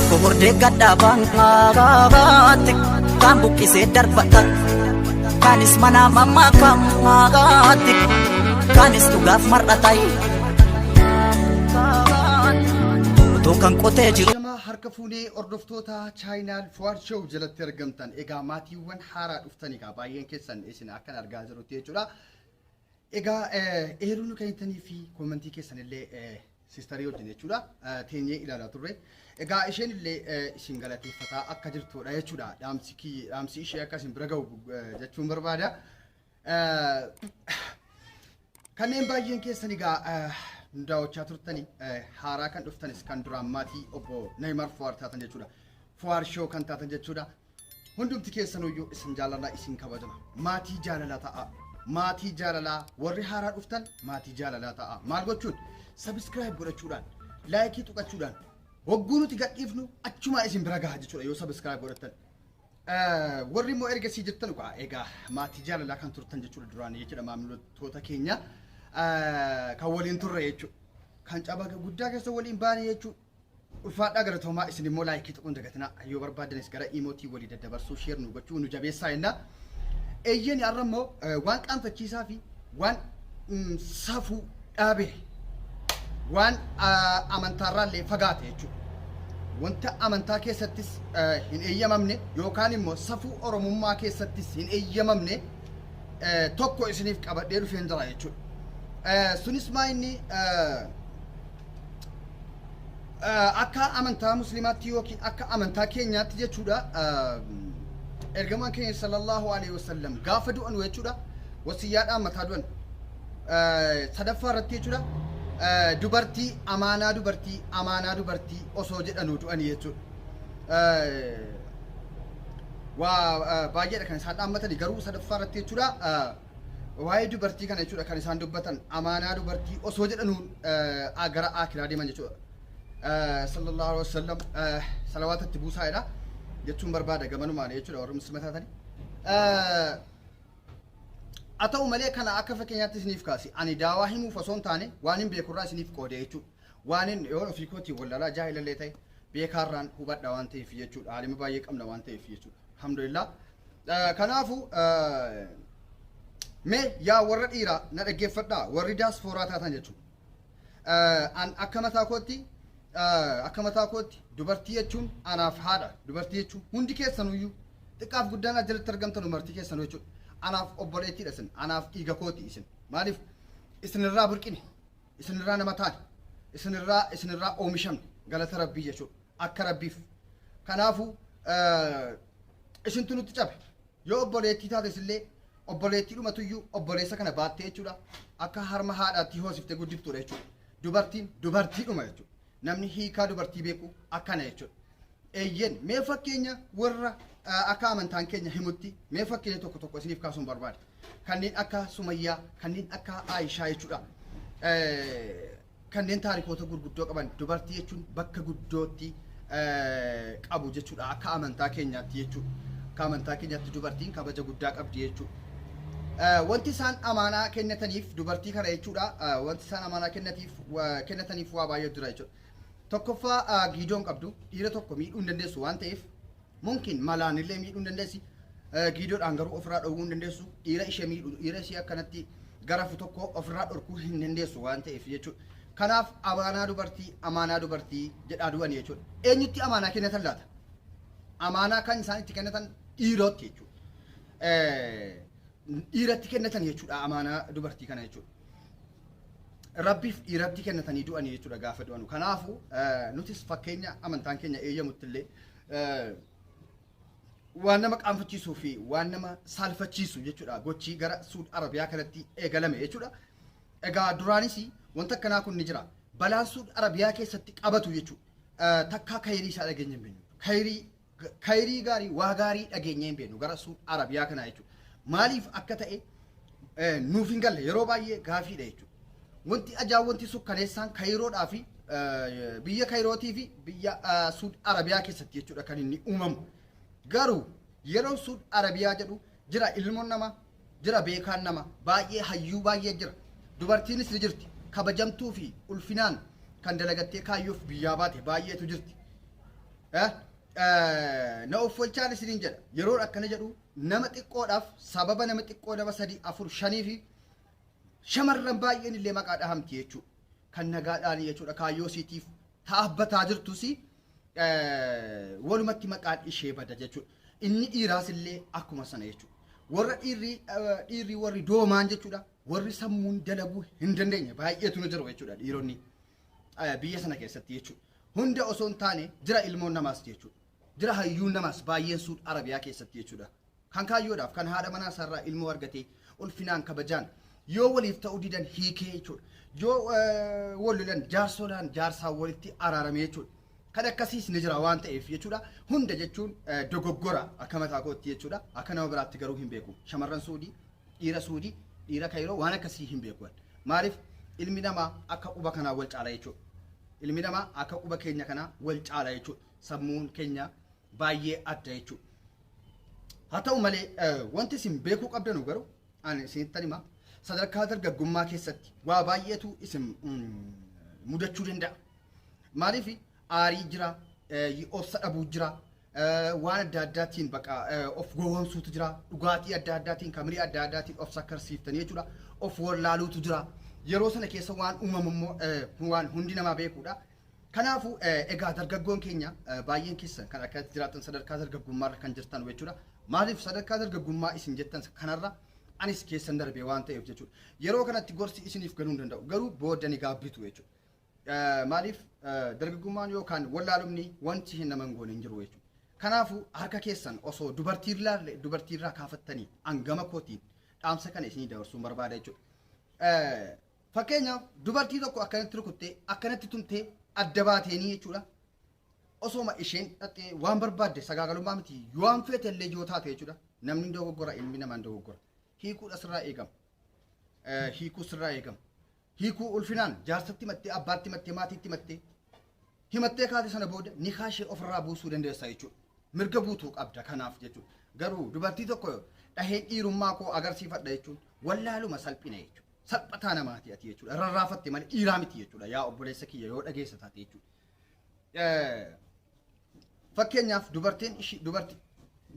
Tokko hordee gadhaabaatti kaan buqqisee darbata. Kaanis mana mammaakaatti kaanis dhugaaf mar'ata. Utuu kan qotee jiru. Nama harka fuunee hordoftoota chaayinaal Fuwaad Show jalatti argamtan, egaa maatiiwwan haaraa dhuftan, egaa baay'een keessan isin akkan argaa jirutti jechuudha. Egaa eeruu nu kennitanii fi koomentii keessan illee sistarii wajjin jechuudha teenyee ilaalaa turre. Egaa isheen illee isin galateeffataa akka jirtudha jechuudha. Dhaamsi ishee akka isin bira ga'u jechuun barbaada. Kanneen baay'een keessan egaa nu daawwachaa turtanii, haaraa kan dhuftanis, kan duraan maatii obbo Neymar Fuwaar taatan jechuudha. Fuwaar Show kan taatan jechuudha. Hundumti keessanuyyuu isin jaalalaa isin kabajama. Maatii jaalalaa ta'a. Maatii jaalalaa warri haaraa dhuftan maatii jaalalaa ta'a. Maal gochuun? Subscribe godhachuudhaan, like tuqachuudhaan, hogguu nuti gadhiifnu achumaa isin bira gaha jechuudha yoo subscribe godhattan. Warri immoo ergasii jirtan egaa maatii jaalalaa kan turtan jechuudha duraan jechuudha, maamiloota keenya kan waliin turre jechuudha. Kan caba guddaa keessa waliin baane jechuudha. Ulfaadhaa, galatoomaa. Isin immoo like tuquun dagatinaa, yoo barbaadanis gara imootii walii daddabarsuu, share nu gochuu, nu jabeessaa jenna. Eeyyeen, har'a immoo waan qaanfachiisaa fi waan safuu dhaabe, waan amantaarraallee fagaate jechuudha. Wanta amantaa keessattis hin eeyyamamne yookaan immoo safuu Oromummaa keessattis hin eeyyamamne tokko isiniif qabadhee dhufeen jira jechuudha. Sunis maa inni akka amantaa Musliimaatti yookiin akka amantaa keenyaatti jechuudha, ergamaan keenya sallallahu alaihi wasallam gaafa du'an jechuudha, wasiyyaadhaan mataa du'an sadaffaa irratti jechuudha, dubartii amaanaa, dubartii amaanaa, dubartii osoo jedhanuu du'anii jechuudha. Waa baay'eedha kan isaan dhaammatanii, garuu sadaffaa irratti jechuudha waa'ee dubartii kana jechuudha kan isaan dubbatan, amaanaa dubartii osoo jedhanuun gara akiraa deeman jechuudha. Sallallahu alaihi wasallam, salawaata itti buusaa'edha jechuun barbaada gamanumaan jechuudha warri Muslima taatanii. Haa ta'u malee, kana akka fakkeenyaatti isiniif kaasi. Ani daawaa himuuf osoo hin taane waan hin beekurraa isiniif qoode jechuudha. Waan hin yoo ofii kootii wallaalaa jaahilallee ta'e beekaarraan hubadha waan ta'eef jechuudha. Haalima baay'ee qabna waan ta'eef jechuudha. Alhamdulillah. Kanaafuu mee yaa warra dhiiraa na dhaggeeffadhaa, warri daaspooraa taatan jechuudha. An akka mataa kootti dubartii jechuun anaaf haadha. Dubartii jechuun hundi keessanuyyuu, xiqqaaf guddaan ajalatti argamtan dubartii keessanuu jechuudha. Anaaf obboleettiidha isin, anaaf dhiiga kooti isin. Maaliif? Isinirraa burqine, isinirraa nama taane, isinirraa oomishamne, galata Rabbii jechuudha, akka Rabbiif. Kanaafuu isintu nutti cabe. Yoo obboleettii taates illee obboleettii dhumatuyyuu obboleessa kana baattee jechuudha akka harma haadhaatti hoosiftee guddiftuudha jechuudha. Dubartiin dubartiidhuma jechuudha. Namni hiikaa dubartii beeku akkana jechuudha. Eeyyen, mee fakkeenya warra akka amantaan keenya himutti mee fakkeenya tokko tokko isiniif kaasuun barbaada. Kanneen akka Sumayyaa, kanneen akka Aayishaa jechuudha. Kanneen taarikoota gurguddoo qaban, dubartii jechuun bakka guddootti qabu jechuudha akka amantaa keenyaatti jechuudha. Akka amantaa keenyaatti dubartiin kabaja guddaa qabdi jechuudha. Wanti isaan amaanaa kennataniif dubartii kana jechuudha. Wanti isaan amaanaa kennataniif waa baay'ee jira jechuudha. Tokkoffaa, giidoon qabdu dhiira tokko miidhuu hin dandeessu waan ta'eef, mumkin malaan illee miidhuu hin dandeessi. Giidoodhaan garuu ofirraa dhowwuu hin dandeessu. Dhiira ishee miidhu, dhiira ishee akkanatti garafu tokko ofirraa dhorkuu hin dandeessu waan ta'eef jechuudha. Kanaaf amaanaa dubartii, amaanaa dubartii jedhaa du'an jechuudha. Eenyutti amaanaa kennatan laata? Amaanaa kan isaan itti kennatan dhiirootti jechuudha. Dhiiratti kennatan jechuudha amaanaa dubartii kana jechuudha. Rabbiif dhiiratti kennatanii du'anii jechuudha gaafa du'anu. Kanaafuu nutis fakkeenya amantaan keenya eeyyamutti illee waan nama qaanfachiisuu fi waan nama saalfachiisu jechuudha gochii gara Suud Arabiyaa kanatti eegalame jechuudha. Egaa duraanis wanta akkanaa kun ni jira. Balaan Suud Arabiyaa keessatti qabatu jechuudha. Takkaa kayirii isaa dhageenya hin beeknu. Kayirii gaarii, waa gaarii dhageenya hin beeknu gara Suud Arabiyaa kanaa jechuudha. Maaliif akka ta'e nuuf hin galle, yeroo baay'ee gaafiidha jechuudha. Wanti ajaa, wanti sukkaneessaan Kayiroodhaa fi biyya Kayirootii fi biyya Suud Arabiyaa keessatti jechuudha kan inni uumamu. Garuu yeroon Suud Arabiyaa jedhu jira ilmoon namaa, jira beekaan nama baay'ee, hayyuu baay'ee jira. Dubartiinis ni jirti. Kabajamtuu fi ulfinaan kan dalagattee kaayyoof biyyaa baate baay'eetu jirti. Na of folchaan isiniin jedha. Yeroo akkana jedhu nama xiqqoodhaaf sababa nama xiqqoo nama sadii afur shanii fi shamarran baay'een illee maqaa dhahamti jechuudha. Kan nagaadhaan jechuudha kaayyoo siitiif dhaabbataa jirtus walumatti maqaan ishee bada jechuudha. Inni dhiiraas illee akkuma sana jechuudha. Warra dhiirri dhiirri warri doomaan jechuudha. Warri sammuun dalaguu hin dandeenye baay'eetu nu jiru jechuudha dhiironni biyya sana keessatti jechuudha. Hunda osoo hin taane jira ilmoon namaas jechuudha. Jira hayyuun namaas baay'een Suud Arabiyaa keessatti jechuudha. Kan kaayyoodhaaf kan haadha manaa isaarraa ilmoo argatee ulfinaan kabajaan yoo waliif ta'uu didan hiikee jechuudha. Yoo wal lolan jaarsolaan jaarsaan walitti araarame jechuudha. Kan akkasiis ni jira waan ta'eef jechuudha. Hunda jechuun dogoggora akka mataa kootti jechuudha. Akka nama biraatti garuu hin beeku. Shamarran Suudii, dhiira Suudii, dhiira Kayiroo waan akkasii hin beeku. Maaliif ilmi namaa akka quba kanaa wal caala jechuudha. Ilmi namaa akka quba keenya kanaa wal caala jechuudha. Sammuun keenya baay'ee adda jechuudha. Haa ta'u malee wanti isin beekuu qabdanu garuu ani isinittan hima sadarkaa dargaggummaa keessatti waa baay'eetu isin mudachuu danda'a. Maaliif aarii jira, obsa dhabuu jira, waan adda addaatiin baqa of gowwoomsuutu jira, dhugaatii adda addaatiin, kamirii adda addaatiin of sakkarsiiftanii jechuudha, of wallaaluutu jira. Yeroo sana keessa waan uumamu immoo waan hundi namaa beekuudha. Kanaafuu egaa dargaggoon keenya baay'een keessan kan akkatti jiraatan sadarkaa dargaggummaarra kan jirtan jechuudha. Maaliif sadarkaa dargaggummaa isin jettan kanarra anis keessan darbee waan ta'eef jechuudha. Yeroo kanatti gorsi isiniif galuu hin danda'u. Garuu booda ni gaabbitu jechuudha. Maaliif dargaggummaan yookaan wallaalumni wanti hin nama hin goone hin jiru jechuudha. Kanaafuu harka keessan osoo dubartiirraa kaafattanii hangama kootiin dhaamsa kana isinii dabarsuun barbaada jechuudha. Fakkeenyaaf dubartii tokko akkanatti rukuttee akkanatti tumtee adda baateenii jechuudha. Osooma isheen dhattee waan barbaadde sagaagalummaa miti waan feete illee yoo taate jechuudha. Namni dogoggora ilmi namaan dogoggora. Hiikuudha sirraa eegama. Hiikuu sirraa eegama. Hiikuu ulfinaan jaarsatti himattee abbaatti himattee maatiitti himattee himattee kaate sana booda nikaa ishee ofirraa buusuu dandeessa jechuudha. Mirga guutuu qabda kanaaf jechuudha. Garuu dubartii tokko dhahee dhiirummaa koo agarsiifadha jechuun wallaaluma salphina jechuudha. Salphataa namaati ati jechuudha. Rarraafatte malee dhiiraa miti jechuudha. Yaa obboleessa kiyya yoo dhageessa taate jechuudha. Fakkeenyaaf dubartiin ishii dubartii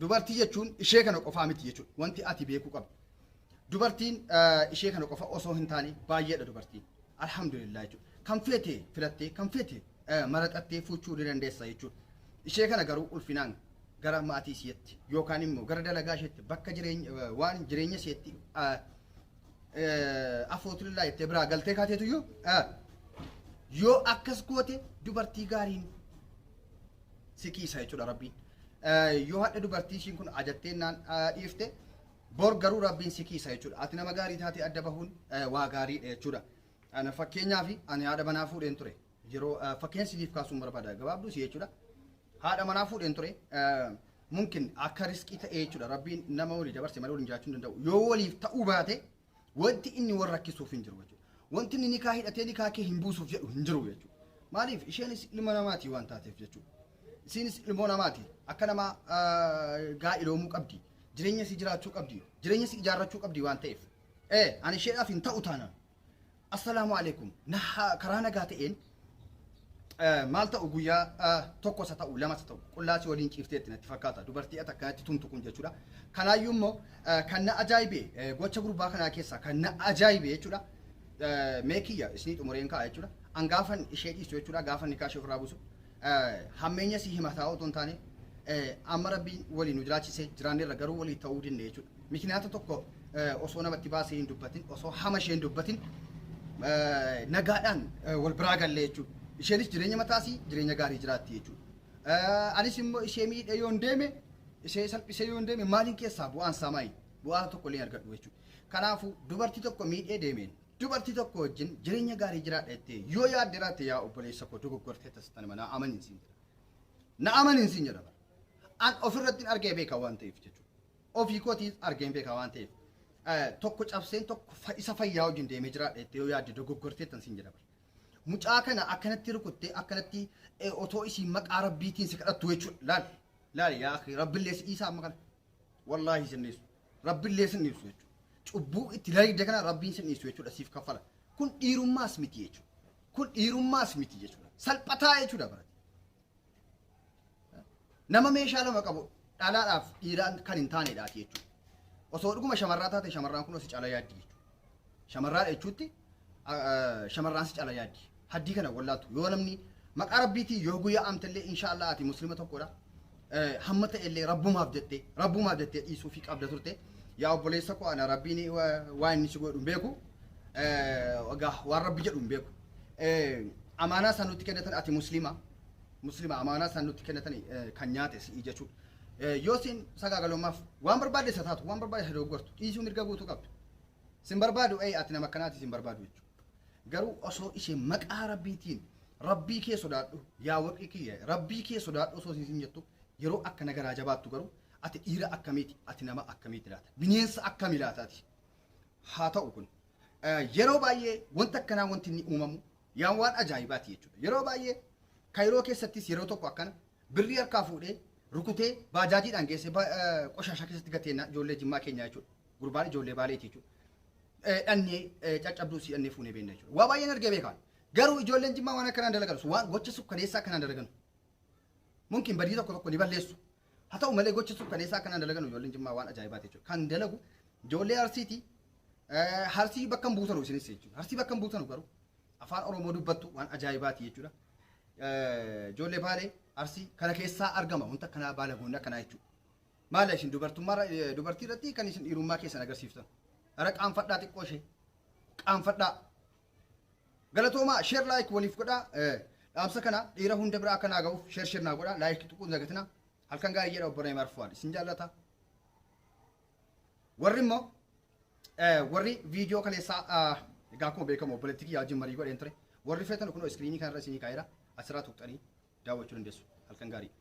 dubartii jechuun ishee kana qofaa miti jechuudha. Wanti ati beekuu qabdu. Dubartiin ishee kana qofa osoo hin taane baay'eedha dubartiin. Alhamdulillah jechuudha. Kan feete filattee kan feete maraxattee fuuchuu ni dandeessa jechuudha. Ishee kana garuu ulfinaan gara maatii isheetti yookaan immoo gara dalagaa isheetti bakka jireenya waan jireenya isheetti afootulillaa jettee biraa galtee kaateetuyyuu yoo akkas goote dubartii gaariin si kiisa jechuudha rabbiin. Yoo hadha dubartii ishiin kun ajattee naan dhiifte bor garuu rabbiin si kiisa jechuudha. Ati nama gaarii taate adda bahuun waa gaariidha jechuudha. Ana fakkeenyaaf ani haadha manaa fuudheen ture. Yeroo fakkeenya siif kaasuun barbaada gabaabduu si jechuudha. Haadha manaa fuudheen ture. Mumkin akka riskii ta'ee jechuudha. Rabbiin nama walii dabarse malee waliin jiraachuu hin danda'u. Yoo waliif ta'uu baate wanti inni wal rakkisuuf hin jiru jechuudha. Wanti inni nikaa hidhatee nikaa kee hin buusuuf jedhu hin jiru jechuudha. Maaliif isheenis ilma namaati waan taateef jechuudha. Isiinis ilmoo namaati. Akka nama gaa'iloomuu qabdi. Jireenya isii jiraachuu qabdi. Jireenya isii ijaarrachuu qabdi waan ta'eef. Ani isheedhaaf hin ta'u taanaan. Assalaamu alaikum. Karaa nagaa ta'een maal ta'u guyyaa tokko isa ta'u lama isa ta'u qullaasii waliin ciifteetti natti fakkaata. Dubartii ati akkanatti tumtu kun jechuudha. Kanaayyuu immoo kan na ajaa'ibe gocha gurbaa kanaa keessaa kan na ajaa'ibe jechuudha. Meekiyya isinii xumureen kaa'a jechuudha. An gaafan ishee dhiisu jechuudha. Gaafan nikaa ishee ofirraa buusu. Hammeenya si himataa otoo hin taane amma rabbiin waliin nu jiraachisee jiraanneerra garuu walii ta'uu dinne jechuudha. Mikinaata tokko osoo namatti baasee hin dubbatin osoo hama ishee hin dubbatin nagaadhaan wal biraa gallee jechuudha. Isheenis jireenya mataasii jireenya gaarii jiraatti jechuudha. Anis immoo ishee miidhee yoon deeme ishee salphisee yoon deeme maaliin keessaa bu'aan isaa maayi? Bu'aa tokko illee argadhu jechuudha. Kanaafuu dubartii tokko miidhee deemeen dubartii tokko wajjin jireenya gaarii jiraadha jettee yoo yaadde jiraatte yaa obboleessa koo dogoggortee tasittan na amaniin siin jedha. Na amaniin siin jedha. An ofirratti argee beeka waan ta'eef jechuudha. Ofii kootiin argeen beeka waan ta'eef. Tokko cabseen tokko isa fayyaa wajjin deemee jiraadha jettee yoo yaadde dogoggortee tan siin jedha. Mucaa kana akkanatti rukuttee akkanatti otoo isiin maqaa rabbiitiin si kadhattu jechuudha. Laal laal yaa akhi rabbillee si dhiisaa amma kana. Wallaahi sin dhiisu. Rabbillee sin dhiisu jechuudha. Cubbuu itti dalagde kana rabbiin sin dhiisu jechuudha siif kaffala. Kun dhiirummaas miti jechuudha. Kun dhiirummaas miti jechuudha. Salphataa jechuudha barate. Nama meeshaa lama qabu dhalaadhaaf dhiiraan kan hin taanedhaati jechuudha. Osoo dhuguma shamarraa taate shamarraan kun si caala yaaddi jechuudha. Shamarraa jechuutti shamarraan si caala yaaddi. Haddii kana wallaaltu yoo namni maqaa rabbiitii yoo guyyaa amtallee inshaallah ati muslima tokkodha. Hamma ta'ellee rabbumaaf jettee dhiisuu fi qabda turte. Yaa obboleessa koo, ana rabbiin waan inni si godhu hin beeku. Egaa waan rabbi jedhu hin beeku. Amaanaa isaan nutti kennatan, ati muslima. Muslima, amaanaa isaan nutti kennatan kan nyaate si'i jechuudha. Yoo isin sagaagalummaaf waan barbaadde isa taatu, waan barbaadde isa dogoggortu, dhiisuu mirga guutuu qabdu. Sin barbaadu, ati nama akkanaati, sin barbaadu jechuudha. Garuu osoo ishee maqaa rabbiitiin "Rabbii kee sodaadhu, yaa warqii kiyya, rabbii kee sodaadhu" osoo isin jettu yeroo akkana garaa jabaattu, garuu ati dhiira akkamiiti, ati nama akkamiiti laata, bineensa akkamii laataati? Haa ta'u, kun yeroo baay'ee wanta akkanaa wanti inni uumamu yaa waan ajaa'ibaati jechuudha. Yeroo baay'ee Kaayiroo keessattis yeroo tokko akkana birrii harkaa fuudhee rukutee baajaajiidhaan geessee qoshaashaa keessatti gateenna ijoollee Jimmaa keenyaa jechuudha. Gurbaan ijoollee Baaleeti jechuudha. Dhannee caccabduu si dhannee fuunee beekna jechuudha. Waa baay'een argee beekaan. Garuu ijoolleen Jimmaa waan akkanaan dalagan, waan gocha sukkaneessaa akkanaan dalagan. Mumkin badii tokko tokko ni balleessu. Haa ta'u malee gocha sukkaneessaa akkanaan dalagan ijoolleen Jimmaa waan ajaa'ibaati jechuudha. Kan dalagu ijoollee Arsiiti. Arsii bakka hin buutanu isinis jechuudha. Arsii bakka hin buutanu, garuu afaan Oromoo dubbattu, waan ajaa'ibaati jechuudha. Ijoollee Baalee, Arsii kana keessaa argama wanta akkanaa, baalagoonni akkanaa jechuudha. Maala isin dubartummaa dubartii irratti kan isin dhiirummaa keessan agarsiiftan? Ara qaanfadhaa, xiqqoo ishee qaanfadhaa. Galatoomaa, share, like waliif godhaa. Dhaamsa kana dhiira hunda biraa akka naa ga'uuf share share naa godhaa, like tuquun dagatina. Halkan gaarii jedha obbo Neymar Fuwaad isin jaallata. Warri immoo warri viidiyoo kaleessaa, egaa akkuma beekamu obboleettii kiyyaa wajjin marii godheen ture. Warri feetan kunoo iskiriinii kanarra isinii kaa'eera, asirraa tuqxanii daawwachuu dandeessu. Halkan gaarii.